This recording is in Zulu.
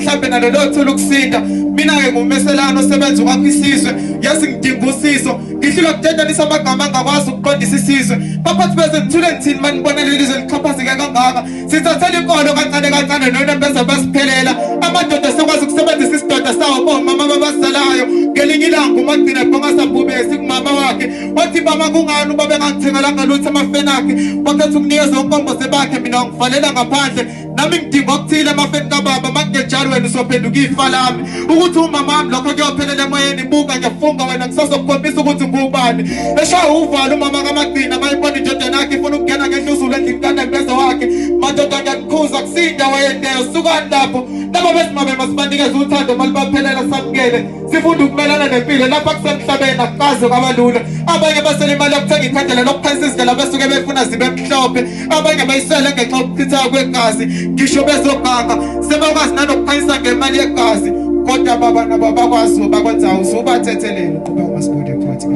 mhlambe nalo lothola ukusinda. Mina-ke ngumeselana osebenza ukwakha isizwe, yazi ngidinga usizo, ngihlulwa kutetanisa amagama angakwazi ukuqondisa isizwe. Baphathi beze nithule nithini manibona leli zwe lixhaphazeke kangaka? Sithathela inkolo kancane kancane nonembeza basiphelela. Amadoda sekwazi ukusebenzisa isidoda sawo bomama ababazalayo. Ngelinye ilanga uMagcina ebhonga sabhubesi kumama wakhe, wathi mama kungani ubaba engangithengelanga lutho amafeni akhe? Wakhetha ukunikeza onkombose bakhe, mina wangivalela ngaphandle. Nami ngidinga okuthile emafeni kababa, makungenjalo wena usophenduka ifa lami. Ukuthi umama wami lokho kuyophelela emoyeni. Buka ngiyafunga wena ngisazokukhombisa ukuthi ngubani. Eshaya uvalo umama kaMagcina mayibona indodana yakhe ifuna ukungena ngenhluzulu endlini kanembeza wakhe. Madoda ngiyanikhuza, kusindawo yendeyo, sukani lapho. Laba besimame masibanikeze uthando, malibaphelela samukele, sifunde ukumelana nempilo lapha kusemhlabeni. Akukaze kwabalula. Abanye basele imali yokuthenga ikhandlela lokukhanyisa izindlela besuke befuna zibe mhlophe, abanye bayiswele ngenxa yokuchitheka kwegazi. Ngisho bezoganga sebakwazi nanokukhanyisa ngemali yegazi, kodwa baba nabo bakwazi bakwenza usubathethelele. Qhubeka masibode phakathi.